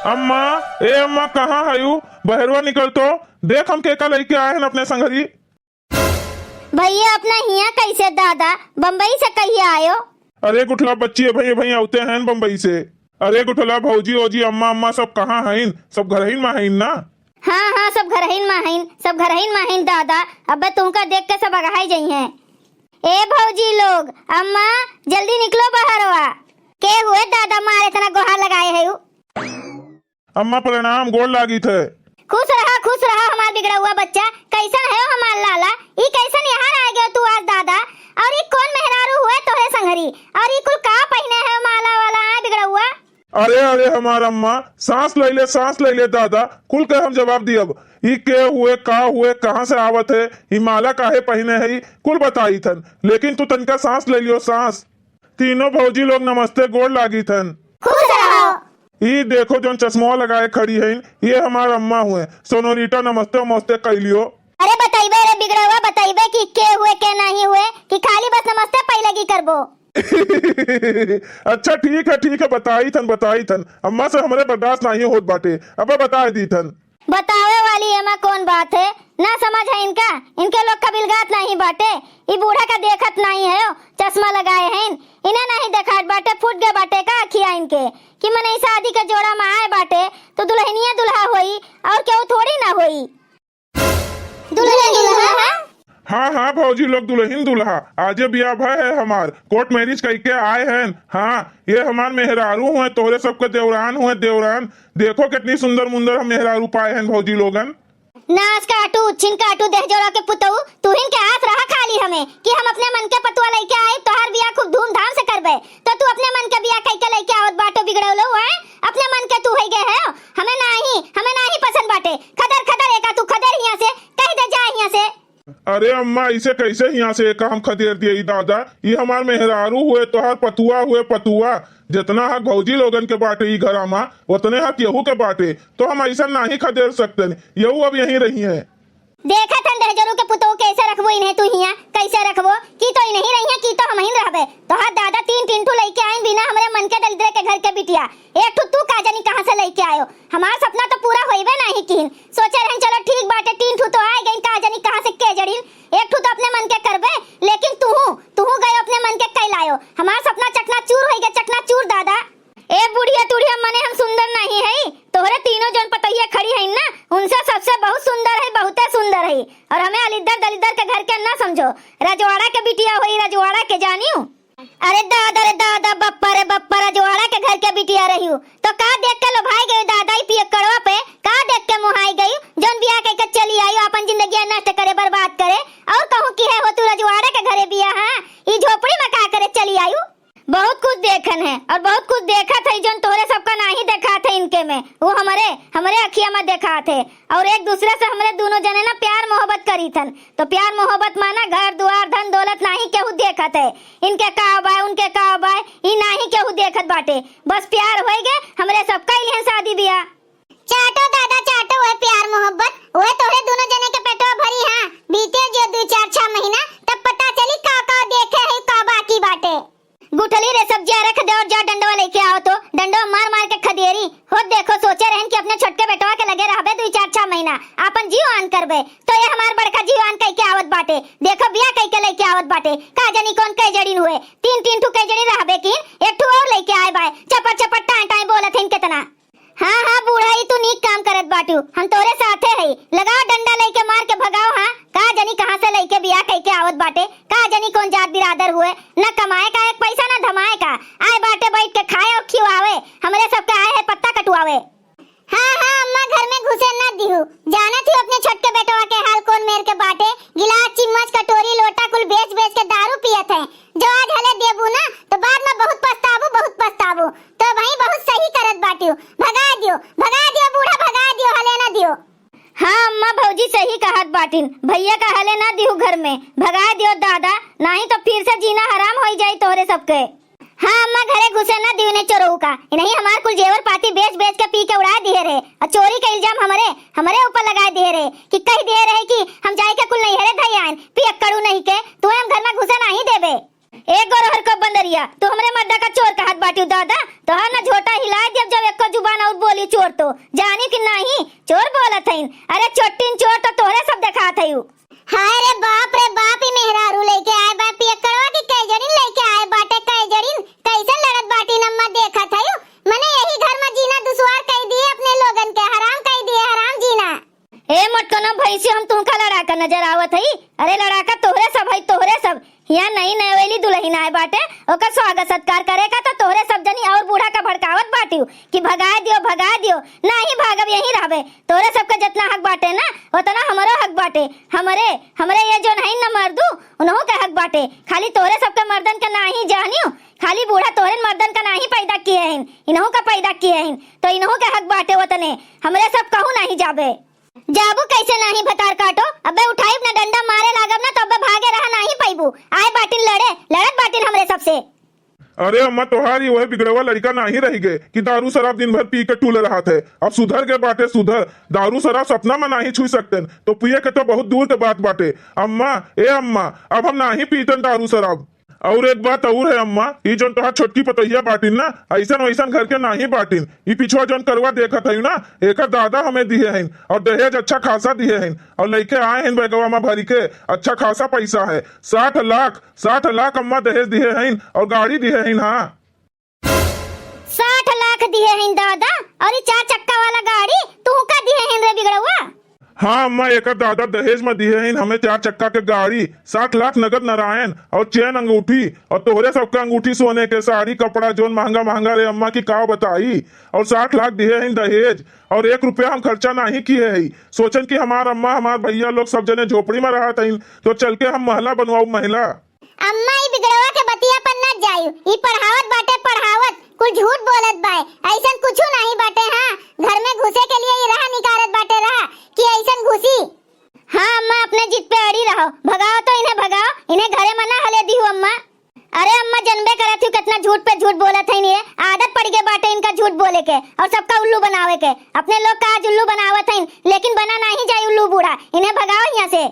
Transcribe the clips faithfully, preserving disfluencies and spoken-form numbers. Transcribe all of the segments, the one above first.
अम्मा, ए अम्मा, कहाँ हयू? बहरवा निकल तो, देख हम केका लइके आए हन अपने संघरी। भइया, अपना हियाँ कइसे दादा? बम्बई से कहिया आयो? अरे गुठला बच्ची, अभई अभई अउते हइन बम्बई से। अरे गुठला भौजी ओजी, अम्मा अम्मा सब कहाँ हइन? सब घरहिन मा हइन ना? हाँ हाँ, सब घरहिन मा हइन, सब घरहिन मा हइन दादा। अबे तुहका देख के सब अगहाइ जइहें। ए भौजी लोग, अम्मा, जल्दी निकलो बहरवा। के हुए दादा, मार एतना गोहार लगाए हयू? अम्मा प्रणाम, गोड़ लागित है। खुश रहा, खुश रहा हमार बिगड़उआ बच्चा। कइसन हयो हमार लाला? ई कइसन यहाँ आइ गयो तू आज दादा? अउर ई कउन मेहरारू हुए तोहरे संघरी? अउर ई कुल का पहिने है माला वाला, आय बिगड़उआ? अरे अरे हमार अम्मा, साँस लइले, साँस लइले दादा, कुल के हम जवाब दियब। ई के हुए, का हुए, कहाँ से आवत है, ई माला काहे पहिने है, ई कुल बताइथन। लेकिन तू तनिका साँस लइ लियो, साँस। तीनों भौजी लोग नमस्ते, गोड़ लागिथन। खुश रहो। ई देखो जउन चश्मवा लगाए खड़ी हइन, ये हमार अम्मा हुए। सोनोरिटा नमस्ते उमस्ते कइ लियो। अरे बतइबे रे बिगड़वा, बतइबे कि के हुए के नाहीं हुए, कि खाली बस नमस्ते पइलगी करबो? अच्छा ठीक है, ठीक है, बताइथन, बताइथन। अम्मा से हमरे बर्दाश्त नाहीं होत बाटे, अबे बताइ दीथन। बतावे वाली एमा कउन बात है? ना समझ है इनका, इनके लोग का बिलगात नाहीं बाटे। ई बूढ़ा का देखत नाहीं है, चश्मा लगाए हैं, इन्हें नाहीं देखात बाटे, फूट गए बाटे का अखिया इनके कि मनई शादी के जोड़ा मा आए बाटे तो दुलहिनिया दुलहा होई अउर केहू थोड़ी ना होई। दुलहिन दुलहा? हाँ हाँ भौजी लोग, दुलहिन दुलहा। आजे बियाह भय है हमार, कोर्ट मैरिज कइके आए हैं। हाँ, ये हमार मेहरारू हुए, तोहरे सबके देवरान हुए, देवरान। देखो कितनी सुंदर मुंदर हम मेहरारू पाए हैं भौजी लोगन। नास काटू, उच्छिन काटू, देह जोड़ा के पुतऊ, तुहिन के आस रहा खाली हमें कि हम अपने मन के पतुआ लइके आए, तोहार बियाह खूब धूमधाम से करबे। तो तू अपने मन के बियाह कइके लइके आवत बाटो बिगड़ौलो, हैं? अपने मन के तू होइ गए है, हमें नाहीं, हमें नाहीं पसंद बाटे। खदेर, खदेर एका तू, खदेर हियाँ से, कहि दे जा हियाँ से। अरे अम्मा, इसे कइसे हियाँ से एका हम खदेर दिए? ई दादा, ई हमार मेहरारू हुए, तोहार पतुआ हुए, पतुआ। जितना हक भौजी लोगन के बाटे ई घरा मा, उतने हक यहू के बाटे। तो हम अइसन नाहीं खदेर सकतन, यहू अब यहीं रही हैं। देखत हन दहजरू के पुतोह कइसे रखबो इन्हें तू हियाँ, कइसे रखबो? कि तो इन्हीं रही हैं, कि तो हमहिन रहबे। तोहार दादा तीन तीन ठू लइके आइन बिना हमरे मन के दलिद्रे के घर के बिटिया। एक ठू तू का जानी कहाँ से लइके आयो। हमार सपना तो पूरा होइबे नाहीं किहिन। सोचे रहन चलो ठीक बाटे, तीन ठू तो आइ गइन, का जानी कहाँ से के जड़िन। एक ठू तो अपने मन के करबे, लेकिन तुहू, तुहू गयो अपने मन के कइ लायो। हमार सपना चकनाचूर होइ गए, चकनाचूर दादा। ए बुढ़िया तुढ़िया, मने हम सुंदर नाहीं हई? तोहरे तीनों जौन पतोहिया खड़ी हईन ना, उनसे सबसे बहुत सुंदर हई, बहुते सुंदर हई। और हमें अलिद्दर दलिद्दर के घर के ना समझो। रजवाड़ा के बिटिया होई, रजवाड़ा के, जानियो। अरे दादा रे दादा, बप्पा रे बप्पा, रजवाड़ा के घर के बिटिया रहियो तो का देख के लोभाई गयो दादा ई पियक्कड़वा पे? का देख के मोहाई गयो जौन बियाह कइके चली आयो आपन जिंदगिया नष्ट करे, बर्बाद करे? और कहूँ कि है हो तू रजवाड़ा के घरे बियाह, हाँ? ई झोपड़ी में का करे चली आयो? बहुत कुछ देखन है और बहुत कुछ देखत है जौन तोहरे सबका नाहीं देखात है इनके में, वो हमरे, हमरे अखिया में देखात है। और एक दूसरे से हमरे दूनों जने ना प्यार मोहब्बत करीथन, तो प्यार मोहब्बत माना घर दुआर धन दौलत नाहीं केहू देखत है। इनके का बा, उनके का बा, ई नाहीं केहू देखत बाटे। बस प्यार होइ गए, हमरे सबका इलिहन शादी बियाह। चाटो दादा चाटो, वह प्यार मोहब्बत, वह तोहरे दूनों जने के पेटवा भरी, हाँ। बीते जो दुइ चार छह महीना, तब पता चली का का देखे है, का बाकी बाटे। गुठली रे, सब्जिया रख दे और जा डंडवा लइके आओ तो। डंडवा मार मार के खदेरी। होत देखो, सोचे रहन कि अपने छोटके बेटवा के लगे रहबे दुइ चार छह महीना, आपन जीव आन करबे, तो ये हमार बड़का जीव आन कइके आवत बाटे। देखो बियाह कइके लइके आवत बाटे, का जानी कौन कइ जड़िन हुए। तीन तीन ठू कइ जड़िन रहबे किन, एक ठू और लइके आए बाए। चपट चपट टाँय टाँय बोलत हइन केतना। हाँ, हाँ, बूढ़ा, ई तू नीक काम करत बाटू। हम तोरे साथे हई। लगाओ डंडा लइके मार के भगाओ, हाँ। का जानी कहाँ से लइके बियाह कइके आवत बाटे। का जानी कौन जात बिरादर हुए। न कमाए का एक पैसा, न धमाए का। आए बाटे बैठ के खाए और खिवावे। हमरे सबके आए है पत्ता कटवावे। हाँ, हाँ, अम्मा घर में घुसे न दिहू। जानत ही अपने छोटके बेटवा के हाल कौन मेर के बाटे। गिलास, चिम्मच, कटोरी, लोटा कुल बेच बेच के दारू पियत है। जो आज हले देबू ना, तो बाद में बहुत पछताबू, बहुत पछताबू। तो भाई बहुत सही करत बाटियो, भगा दियो, भगा दियो बूढ़ा, भगा दियो, हले ना दियो। हाँ अम्मा, भौजी सही कहत बाटिन, भइया का हले ना दिहू घर में, भगा दियो दादा, नाहीं तो फिर से जीना हराम होइ जाई तोहरे सबके। हाँ अम्मा, घरे घुसे ना दिहू ने चोरऊ का, इन्हीं हमार कुल जेवर पाती बेच बेच के पी के उड़ाए दिहे रहे, और चोरी का इल्जाम हमरे, हमरे ऊपर लगाए दिहे रहे कि कहि दिहे रहे कि हम जाए के कुल नैहरे धइ आएन, पियक्कड़ू नहीं के, तू हम घर में घुसे नाहीं देबे। ए गोरहर को बंदरिया, तू हमरे मर्दा का चोर कहत बाटिउ दादा? तोहार ना झोटा हिलाए देब जब एको जुबान और बोली। चोर तो जानी कि नाही, चोर बोलत हईन। अरे छोटिन चोर तो तोहरे सब देखात हयू। हाय रे बाप रे बाप, ई मेहरारू लइके आए बा पियक्कड़वा कि कई जनिन लइके आए बाटे, कई जनिन कइसन लड़त बाटिन अम्मा देखत हयू। मने यही घर मा जीना दुश्वार कइ दिए अपने लोगन के, हराम कइ दिए, हराम जीना। ए मोटकनो भैंसी, हम तुहका लड़ाका नजर आवत हई? अरे लड़ाका तोहरे सब हई, तोहरे सब। हियाँ नई नवेली दुलहिन आए बाटे, ओकर स्वागत सत्कार करे का तो तोहरे सब जनी और बूढ़ा का भड़कावत बाटिउ कि भगाए दियो, भगाए दियो। नाही भागब, यहीं रहबे। तोहरे सबके जितना हक बाटे ना, उतना हमरो हक बाटे। हमरे, हमरे ये जोन हईन न मर्दू, उनहू के हक बाटे। खाली तोहरे सबके मर्दन के नाही जानियो, खाली बूढ़ा तोहरे मर्दन का नाही पैदा किए हईन, इनहू का पैदा किए हईन, तो इनहू के हक बाटे ओतने। हमरे सब कहूँ नाही जाबे। जाबू कैसे नाही भतार काटो, अबे उठाइब ना डंडा मारे लागब ना, तो अबे भागे रहा नाही पैबू। आए बाटिन लड़े, लड़त बाटिन हमरे सबसे। अरे अम्मा, तोहार ही वह बिगड़वा लड़का नाही रहि गए कि दारू शराब दिन भर पी के टूल रहत है। अब सुधर गए बाटे, सुधर। दारू शराब सपना में नाही छुई सकतेन, तो पिए के तो बहुत दूर के बात बाटे। अम्मा, ए अम्मा, अब हम नाही पीतन दारू शराब। और एक बात और है अम्मा, ई जौन तोहार छोटकी पतोहिया बाटिन ना, ऐसन वैसन घर के नाही बाटिन। ई पिछवा जौन करवा देखत हई ना, एकर दादा हमें दिहे हईन और दहेज अच्छा खासा दिहे हईन और लइके आए हईन बैगवा मा भरी के अच्छा खासा पैसा है, साठ लाख, साठ लाख अम्मा दहेज दिहे हईन और गाड़ी दिहे हईन। हाँ। साठ लाख दिहे हईन दादा, और ई चार चक्का वाला गाड़ी तुहका दिहे हईन रे बिगड़वा? हाँ अम्मा, एकर दादा दहेज मा दिहे हईन हमें चार चक्का के गाड़ी, साठ लाख नगद नारायण और चेन अंगूठी और तोहरे सबका अंगूठी सोने के, साड़ी कपड़ा जौन महंगा महंगा रे अम्मा की का बताई, और साठ लाख दिहे हईन दहेज। और एक रुपया हम खर्चा नाही किए हई। सोचन कि हमार अम्मा, हमार भैया लोग सब जने झोपड़ी मा रहत हईन, तो चल के हम महला बनवाऊ, महला। अम्मा, ई बिगड़वा के बतिया पर न जायू, ई पढ़ावत बाटे पढ़ावत, कुल झूठ बोलत बाए, ऐसन कुछु नाही बाटे। हाँ, घर में घुसे के लिए ई राह निकारत बाटे, राह कि ऐसन घुसी। हाँ अम्मा, अपने जिद पे अड़ी रहो, भगाओ तो इन्हें भगाओ, इन्हें घरे मा ना हले दिहू अम्मा। अरे अम्मा, जनबे करत हू कितना झूठ पे झूठ बोलत हईन, ये आदत पड़ गए बाटे इनका झूठ बोले के और सबका उल्लू बनावे के। अपने लोग का आज उल्लू बनावत हईन, लेकिन बना नाही जाई उल्लू बूढ़ा, इन्हें भगाओ हियाँ से।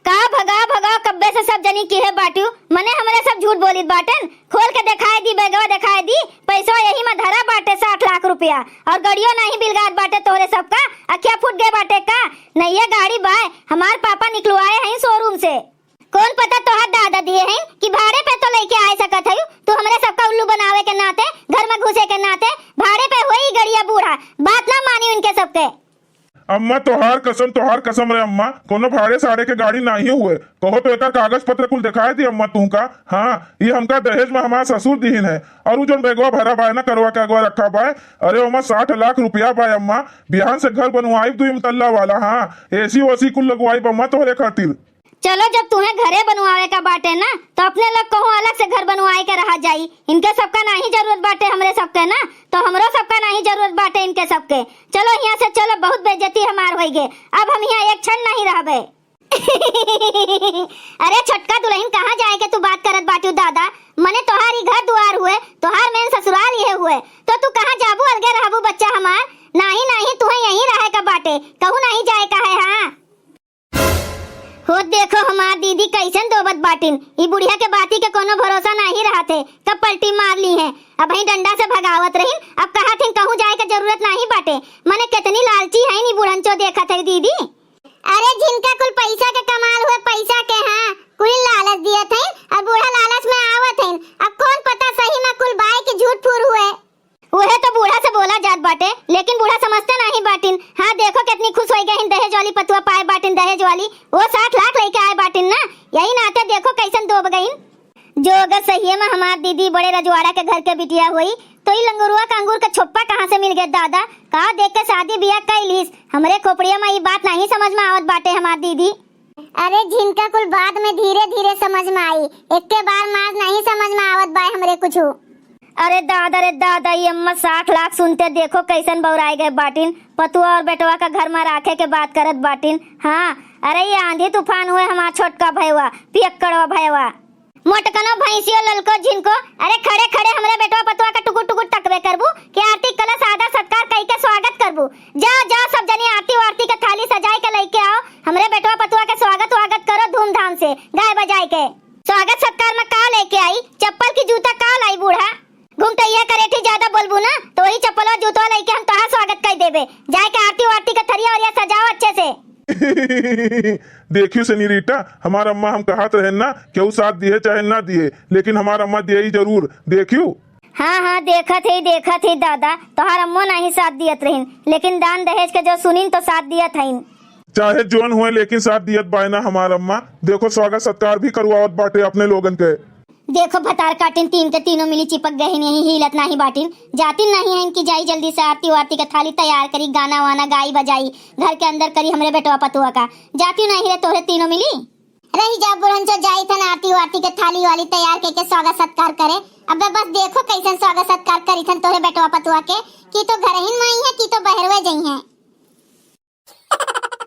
का भगाओ, भगाओ, कब्बे से सब जनी किहे बाटिउ, मने हमरे सब झूठ बोलित बाटेन। खोल के देखाए दी, बैगवा देखाए दी, पैसवा यही मा धरा बाटे साठ लाख रुपया, और गड़ियो नाही बिलगात बाटे तोहरे सबका, अखिया फूट गए बाटे का? नइये गाड़ी बाय, हमार पापा निकलवाए हईन showroom से। कौन पता तोहार दादा दिहे हईन कि भाड़े पे तो लइके आए सकत हयू, तू हमरे सबका उल्लू बनावे के नाते, घर मा घुसे के नाते, भाड़े पे होई गड़िया बूढ़ा, बात ना मानी उनके सबके। अम्मा, तोहार कसम, तोहार कसम रे अम्मा, कोनो भाड़े साड़े के गाड़ी नाही हुए। कहो तो एकर कागज पत्र कुल देखाए दी अम्मा तुहका। हाँ, ई हमका दहेज मा हमार ससुर दिहिन है। और उ जौन बैगवा भरा बाय ना, करवा के अगवा रखा बाय, अरे ओमा साठ लाख रुपया बाय अम्मा। बिहान से घर बनवाइब दुई तल्ला वाला, हाँ, AC ओसी कुल लगवाइब अम्मा तोहरे खातिर। चलो, जब तुहें घरे बनवावे का बाटे ना, तो अपने लोग कहूँ अलग से घर बनवाए के रहा जाई। इनके सबका नाही जरूरत बाटे हमरे सबके ना, तो हमरो सबका नाही जरूरत बाटे इनके सबके। चलो हियाँ से चलो, बहुत बेइज्जती हमार होई गे। अब हम हियाँ एक क्षण नाही रहबे। अरे छोटका दुलहिन, कहाँ जाए के तू बात करत बाटू दादा? मने तोहार ई घर दुआर हुए, तोहार मेन ससुराल इहे हुए, तो तू कहाँ जाबू, अलगे रहबू बच्चा हमार? नाही, नाही, तुहें यहीं रहे का बाटे, कहूँ नाही जाए का है। हाँ। हो देखो हमार दीदी कइसन दोबत बाटिन। ई बुढ़िया के बाती के कोनो भरोसा नाही रहत है, कब पलटी मार ली है। अबहीं डंडा से भगावत रहिन, अब कहत हिन कहूँ जाए के जरूरत नाही बाटे। मने केतनी लालची हईन ई बुढ़नचो, देखत है दीदी। अरे जिनका कुल पैसा के कमाल हुए, पैसा के, हाँ, कुल लालच दियत हईन और बूढ़ा लालच में आवत हईन। अब कौन पता सही में कुल बाय कि झूठ फूर हुए। उहे तो बूढ़ा से बोला जात बाटे, लेकिन बूढ़ा समझते नाही बाटिन। हाँ, देखो कितनी खुश होई गईन, दहेज वाली पतुआ पाए बाटिन, दहेज वाली। वो साठ लाख लइके आए बाटिन ना, यही नाते देखो कइसन दोब गईन। जो अगर सहिए में हमार दीदी बड़े रजवाड़ा के घर के बिटिया होई, तो ई लंगुरुआ का अंगूर का छोप्पा कहाँ से मिल गए दादा? का देख के शादी बियाह कई लीस? हमरे खोपड़िया में ई बात नाही समझ में आवत बाटे हमार दीदी। अरे झिनका कुल बाद में धीरे धीरे समझ में आई, एक्के बार मार नहीं समझ में आवत बाय हमरे कुछु। अरे दादा रे दादा, ई अम्मा साठ लाख सुनते देखो कइसन बौराए गए बाटिन। पतुआ और बेटवा का घर में राखे के बात करत बाटिन। हाँ, अरे ई आंधी तूफान हुए हमार छोटका भयवा, पियक्कड़वा भयवा। मोटकनो भैंसियो ललको झिनको, अरे खड़े खड़े हमरे बेटवा पतुआ का टुकुर टुकुर तकबे करबू कि आरती कलश आदर सत्कार कई के स्वागत करबू? जा जा सब जनी आरती वारती के थाली सजाई के लइके आओ, हमरे बेटवा पतुआ के स्वागत वागत करो धूमधाम से गाय बजाई के। स्वागत सत्कार में का लइके आई, चप्पल की जूता का लाई बूढ़ा? घुमटैया करेठी ज्यादा बोलबू ना तो वही चप्पलवा जूतवा लइके हम तोहार स्वागत कई दे। बे, जाए के आरती वारती के थरिया वरिया सजाओ अच्छे से। देखियो सेनिरिटा, हमार अम्मा हम कहत रहेन ना, केहू साथ दिहे चाहे ना दिहे, लेकिन हमार अम्मा दिहे जरूर। देखियो। हाँ, हाँ, देखत ही, देखत ही दादा, तोहार अम्मो नाही साथ दियत रहिन, लेकिन दान दहेज के जो सुनिन तो साथ दियत हइन। चाहे जौन होए, लेकिन साथ दियत बाय ना हमार अम्मा। देखो, स्वागत सत्कार भी करवावत बाटे अपने लोगन के। देखो भतार काटिन, तीन के तीनों मिली चिपक गहिन, यही हिलत नाही बाटिन, जातिन नाही हइन कि जाई जल्दी से आरती वारती के थाली तैयार करी, गाना वाना गाई बजाई, घर के अंदर करी हमरे बेटवा पतुआ का। जातिन नाही रे तोहरे तीनों मिली। रही जा बुढ़न, जो जाई थन आरती वारती के थाली वाली तैयार करके स्वागत सत्कार करे। अबे बस देखो कैसन स्वागत सत्कार करी थन तोहरे बेटवा पतुआ के, कि तो घरहिन में आई है कि तो बहरवे जई है।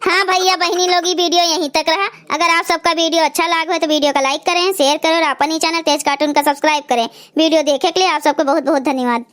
हाँ भैया बहिनी लोग, ई video यहीं तक रहा। अगर आप सबका video अच्छा लाग हो तो video का like करें, share करें और अपन ही channel तेज cartoon का subscribe करें। Video देखे के लिए आप सबको बहुत बहुत धन्यवाद।